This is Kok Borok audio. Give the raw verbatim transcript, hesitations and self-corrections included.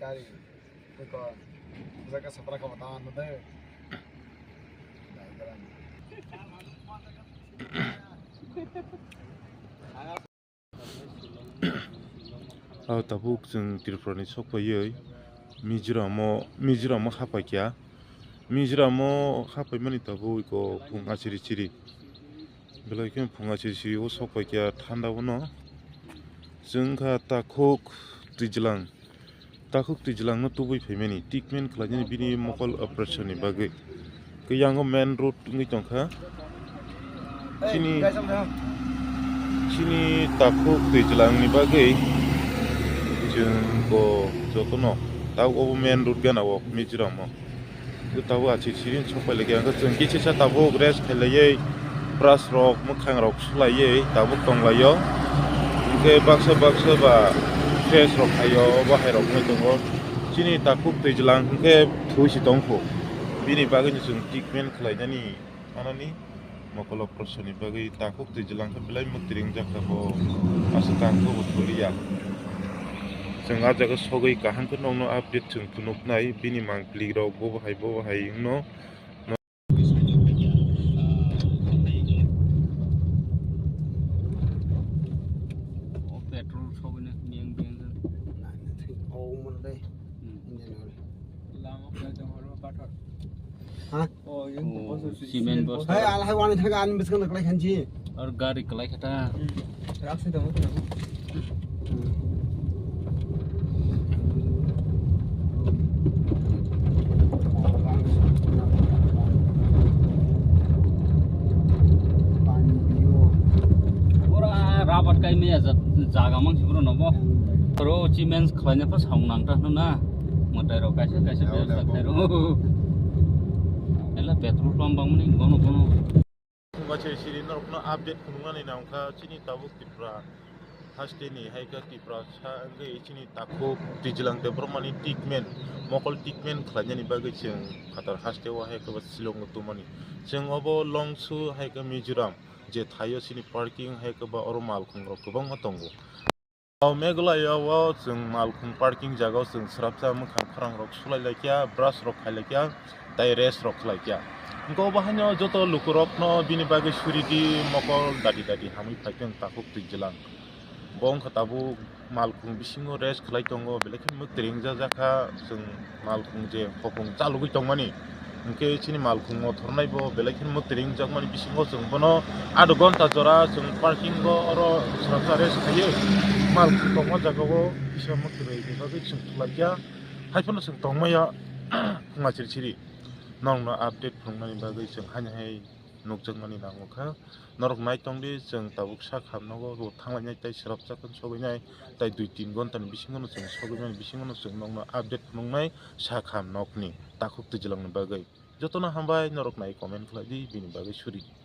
Kari, tiko, jaga sapra kama tangan tadi. O tabuk chwng Tripura ni sok paiwi Mizoram o, Mizoram o hapaikha. Mizoram o hapaimani tabuk iko phung achiri chiri. Belai khe phung achiri chiri o sok paikha thanda bono. Chwng kha takhuk twijlang. Takhuk twijlangno tubui phaimani treatment khlainani bini mokol operation ni bagwi. Khe yango main road wngwi tongkha. Chini, chini takhuk twijlangni bagwi chwng bo jotono tabuk obo main road gana o Mizoram o. Tabuk achiri chiri sok pailai khe, hwnkhe chwng kisa tabuk rest khailaiwi, brush rok, mwkhang rok sulaiwi tabuk tonglaio. Hwnkhe baksa baksa ba fresh rok khaio, obo hai rok wngwi tongo. Chini takhuk twijlang hwnkhe thwi se tongkho. Bini bagwino chwng treatment khlainani manani mokol operation ni bagwi takhuk twijlang khe belai mwktwi wngjak tabuk. Aswk kaham khe bo tholiya. Chwng ah jaga sogwi kaham khe nokno update chwng phunuknai, bini mangpili rok bobo hai bobo hai wngno. O petrol sogwini miyang biyang. Oh, umar dai. Hmm. Lama kaya tong horo pathor. Ha? Oh, yung Oh, bosu si cement cement bosu. Hai, alhai wani thaga ani biskan na kalai khanchi. Or gari kalai khata. Hmm. Raksi tong. Pura rabat kai me ja-, jaga mang sibro no bo. Ro cement khlaina pa saung nang ta na. Matai ro kaisa kaisa Yaw, bebsa yaw, khai ro. Ela petrol pump bang mani gono gono. Phunga se siri norokno update phunuknani nangkha chini tabuk Tripura hasteni hai khe Tripura sa wngwi chini takhuk twijlang Debbarmani treatment, mokol treatment khlainani bagwi chwng phatar hasteo hai khe ba Shillong o tongmani. Chwng obo Longsu hai khe Mizoram je thaio chini parking hai khe ba oro malkhung rok kwbangma tongo. O Meghalaya o chwng malkhung parking jaga o chwng swrapsa mwkhang pharang rok sulai laikya, brush rok khai laikya, tai rest rok khlai kya. Hwnkhe obo haino joto lukurokno bini bagwi suridi mokol dadi dadi hamwi phaikhe takhuk twijlang. Bo wngkha tabuk malkhung bisingo rest khlai tongo, belai khe mwktwi wngjak jakha chwng malkhung je hopung chalugwi tongmani. Hwnkhe chini malkhung mothornai bo belai kheno mwktwi ringjakmani bisingo chwng bono adh ghonta jora chwng parking o oro swrapsa rest khaiwi malkhung tongma jagao kisa mwktwi rwini bagwi chwng thulaikha. Haiphano chwng tongmaya phunga chiri chiri norokno update phunuknani bagwi chwng haino hai nukjakmani nango kha. Norok nai tongdi, chwng tabuk sak ham nogo bo thanglainai tei swrapsa kheno sogwinai tei dui tin ghonta ni bisingo no chwng sogwimani bisingo no chwng nokno update phunuknai sak ham nokni takhuk twijlangni bagwi. Jotono hambai, norok nai comment khlai di, bini bagwi suri di.